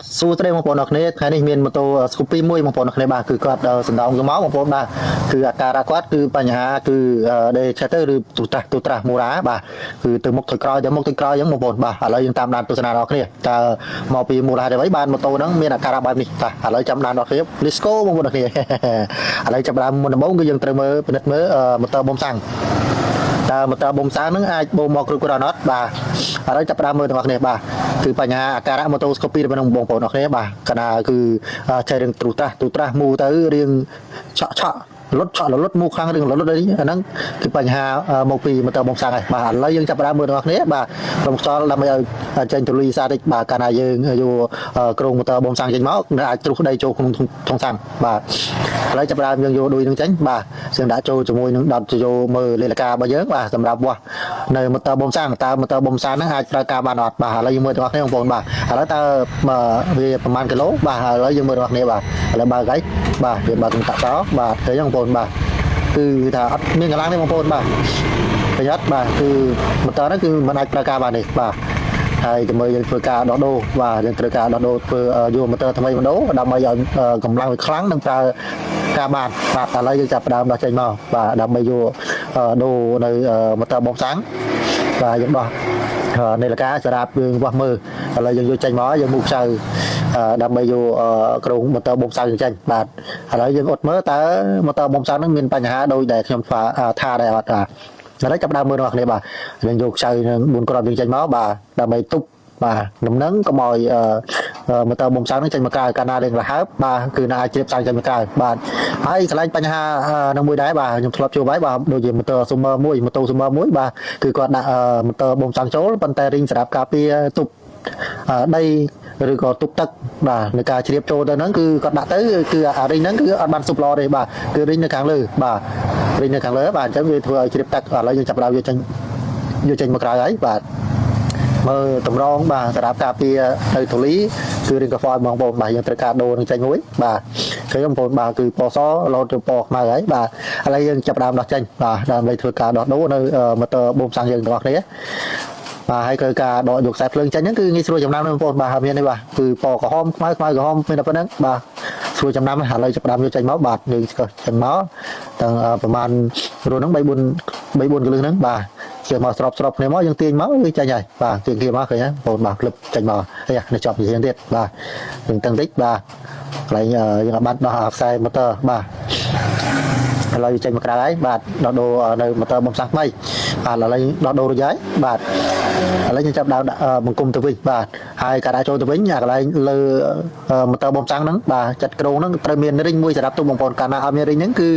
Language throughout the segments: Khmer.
សួស្តីបងប្អូនអរគ្នាថ្ងៃនេះមានម៉ូតូ Scoopy មួយបងប្អូនអរគ្នាបាទគឺគាត់សណ្ដោងទៅមកបងប្អូនបាទគឺអាការៈគាត់គឺបញ្ហាគឺដេឆេះទៅឬទូត្រាស់ទូត្រាស់មូរ៉ាបាទគឺទៅមុខទៅក្រោយទៅមុខទៅក្រោយអញ្ចឹងបងប្អូនបាទឥឡូវយើងតាមដានទស្សនាដល់គ្នាតើមកពីមូរ៉ាហេតុអ្វីបានម៉ូតូហ្នឹងមានអាការៈបែបនេះបាទឥឡូវចាំដានដល់គ្នា Let's go បងប្អូនអរគ្នា ឥឡូវចាប់ផ្ដើមមុនដំបូងគឺយើងត្រូវមើលពិនិត្យមើលម៉ូទ័របូមសាំង តើម៉ូទ័របូមសាំងហ្នឹងអាចបូមមកគ្រប់គ្រាន់អត់បាទឥឡូវចាប់ផ្ដើមមើលទាំងអស់គ្នាបាទគឺបញ្ហាអាការៈម៉ូតូស្កូពីរបស់បងប្អូនអរគ្នាបាទកាលណាគឺចេះរឿងទ្រុត្រាស់ទ្រុត្រាស់មូទៅរឿងឆក់ឆក់លុតឆក់លុតមូខ្លាំងរឿងលុតអីអាហ្នឹងគឺបញ្ហាមកពីម៉ូទ័របូមសាំងហើយបាទឥឡូវយើងចាប់ផ្ដើមមើលទាំងអស់គ្នាបាទក្រុមខ្យល់ដើម្បីឲ្យចេញទូលីសាតិចបាទកាលណាយើងយកគ្រោងម៉ូទ័របូមសាំងចេញមកនៅអាចជ្រុះដីចូលក្នុងធុងសាំងបាទឥឡូវចាប់ផ្ដើមយើងយកដូចនឹងចេញបាទយើងដាក់ចូលជាមួយនឹងដុតយកមើលលេខការរបស់យើងបាទសម្រាប់វាស់នៅម៉ូទ័របូមសាំងតើម៉ូទ័របូមសាំងហ្នឹងអាចប្រើការបានអត់បាទឥឡូវយើងមើលទាំងអស់គ្នាបងប្អូនបាទឥឡូវតើវាប្រហែលគីឡូបាទឥឡូវយើងមើលទាំងអស់គ្នាបាទឥឡូវបើកហើយបាទវាបើកកតាក់សបាទឃើញបងប្អូនបាទគឺថាអត់មានកម្លាំងទេបងប្អូនបាទប្រយ័ត្នបាទគឺម៉ូទ័រហ្នឹងគឺមិនអាចប្រើការបានទេបាទហើយទៅមើលយើងធ្វើការដោះដូរបាទយើងត្រូវការដោះដូរធ្វើយកម៉ូទ័រថ្មីមកដូរដើម្បីឲ្យកម្លាំងវាខ្លាំងនិងប្រើការបានបាទឥឡូវយើងចាប់ផ្ដើមដោះចេញមកបាទដើម្បីយកដូរនៅម៉ូទ័របូមសាំងបាទយើងដោះនាឡិកាសម្រាប់យើងវាស់មើលឥឡូវយើងយកចេញមកយើងមូខ្ចៅដើម្បីយកគ្រោងម៉ូទ័របូមសាំងចេញបាទឥឡូវយើងអត់មើលតើម៉ូទ័របូមសាំងហ្នឹងមានបញ្ហាដោយដែលខ្ញុំថាដែរអត់បាទឥឡូវចាប់ដើមមើលរបស់គ្នាបាទយើងយកខ្ចៅនឹង4គ្រាប់យើងចេញមកបាទដើម្បីទប់បាទដំណឹងកុំឲ្យម៉ូទ័របូមសាំងនឹងចេញមកក្រៅកាលណារឿងរហើបបាទគឺណាអាចជ្រាបសាំងចេញមកក្រៅបាទហើយកន្លែងបញ្ហានឹងមួយដែរបាទខ្ញុំធ្លាប់ជួបហើយបាទដូចជាម៉ូទ័រស៊ូមើមួយម៉ូតូស៊ូមើមួយបាទគឺគាត់ដាក់ម៉ូទ័របូមសាំងចូលប៉ុន្តែរីងសម្រាប់ការពារទប់ដីឬក៏ទប់ទឹកបាទในការជ្រាបចូលទៅហ្នឹងគឺគាត់ដាក់ទៅគឺអារីងហ្នឹងគឺអត់បានស៊ុបល្អទេបាទគឺរីងនៅខាងលើបាទរីងនៅខាងលើបាទអញ្ចឹងវាធ្វើឲ្យជ្រាបទឹកឥឡូវយើងចាប់ផ្ដើមយកចេញយកចេញមកក្រៅហើយបាទមើលតម្រងបាទសម្រាប់ការពារនៅធូលីគឺរឿងកាហ្វបងប្អូនបាទយើងត្រូវការដូរនឹងចេញមួយបាទឃើញបងប្អូនបាទគឺពណ៌សរហូតទៅពណ៌ខ្មៅហើយបាទឥឡូវយើងចាប់ផ្ដើមដោះចេញបាទដើម្បីធ្វើការដោះដូរនៅម៉ូទ័របូមសាំងយើងទាំងអស់គ្នាបាទហើយគឺការដកយកខ្សែភ្លើងចេញហ្នឹងគឺងាយស្រួលចំណាំណាស់បងប្អូនបាទហើយមាននេះបាទគឺពណ៌ក្រហមខ្មៅខ្មៅក្រហមមានតែប៉ុណ្្នឹងបាទស្រួលចំណាំឥឡូវចាប់ផ្ដើមយកចេញមកបាទយើងស្កចេញមកទាំងប្រហែលរួនហ្នឹង3 4 3 4កលឹះហ្នឹងបាទជឿមកស្របស្របគ្នាមកយើងទាញមកវាចេញហើយបាទទាញគ្នាមកឃើញហ្នឹងបងប្អូនបាទក្លឹបចេញមកអីនេះជាប់ជាងទៀតបាទយើងតឹងតិចបាទកន្លែងយើងអាចបាត់ដោះខ្សែម៉ូទ័របាទឥឡូវចេញមកក្រៅហើយបាទដោះដូរនៅម៉ូទ័របូមសាំងថ្មីបាទឥឡូវដោះដូររួចហើយបាទឥឡូវយើងចាប់ដើមដាក់បង្គំទៅវិញបាទហើយការដាក់ចូលទៅវិញអាកន្លែងលើម៉ូទ័របូមសាំងហ្នឹងបាទចាត់ក្រងហ្នឹងត្រូវមានរីងមួយសម្រាប់ទុកបងប្អូនកាលណាអត់មានរីងហ្នឹងគឺ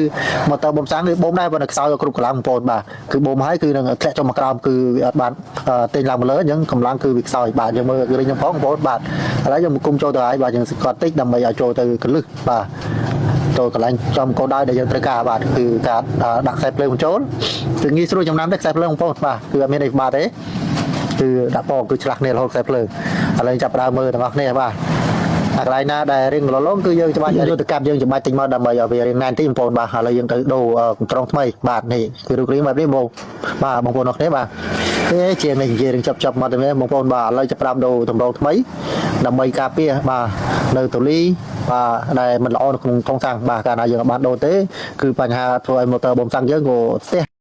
ម៉ូទ័របូមសាំងវាបូមដែរប៉ុន្តែខ្សោយគ្រប់កម្លាំងបងប្អូនបាទគឺបូមហើយគឺនឹងធ្លាក់ចុះមកក្រោមគឺវាអត់បានទាញឡើងមកលើអញ្ចឹងកម្លាំងគឺវាខ្សោយបាទយើងមើលរីងហ្នឹងផងបងប្អូនបាទឥឡូវយើងបង្គំចូលទៅហើយបាទយើងសង្កត់តិចដើម្បីឲ្យចូលទៅកលឹះបាទចូលកន្លែងចំកោដៅដែលយើងត្រូវការបាទគឺការដាក់ខ្សែភ្លើងបញ្ចូលគឺងាយស្រួលចំណាំទេខ្សែភ្លើងបងប្អូនបាទគឺអត់មានអីពិបាកទេគឺដាក់ពណ៌គឺឆ្លាស់គ្នារហូតខ្សែភ្លើងឥឡូវចាប់ផ្ដើមមើលទាំងអស់គ្នាបាទអាកន្លែងណាដែលរៀងលលងគឺយើងច្បាច់យកទៅកាប់យើងច្បាច់តិចមកដើម្បីឲ្យវារៀងណែនតិចបងប្អូនបាទឥឡូវយើងទៅដូរត្រង់ថ្មីបាទនេះគឺរូបរាងបែបនេះបងបាទបងប្អូនអរគ្នាបាទទេជានេះនិយាយរឿងចាប់ចាប់មកទៅបងប្អូនបាទឥឡូវចាប់ផ្ដើមដូរតម្រងថ្មីដើម្បីការពារបាទនៅតូលីបាទដែលមិនល្អនៅក្នុងថងសាំងបាទកាលណាយើងអត់បានដូរទេគឺបញ្ហាធ្វើឲ្យម៉ូទ័របូមសាំងយើងក៏ស្ទះ។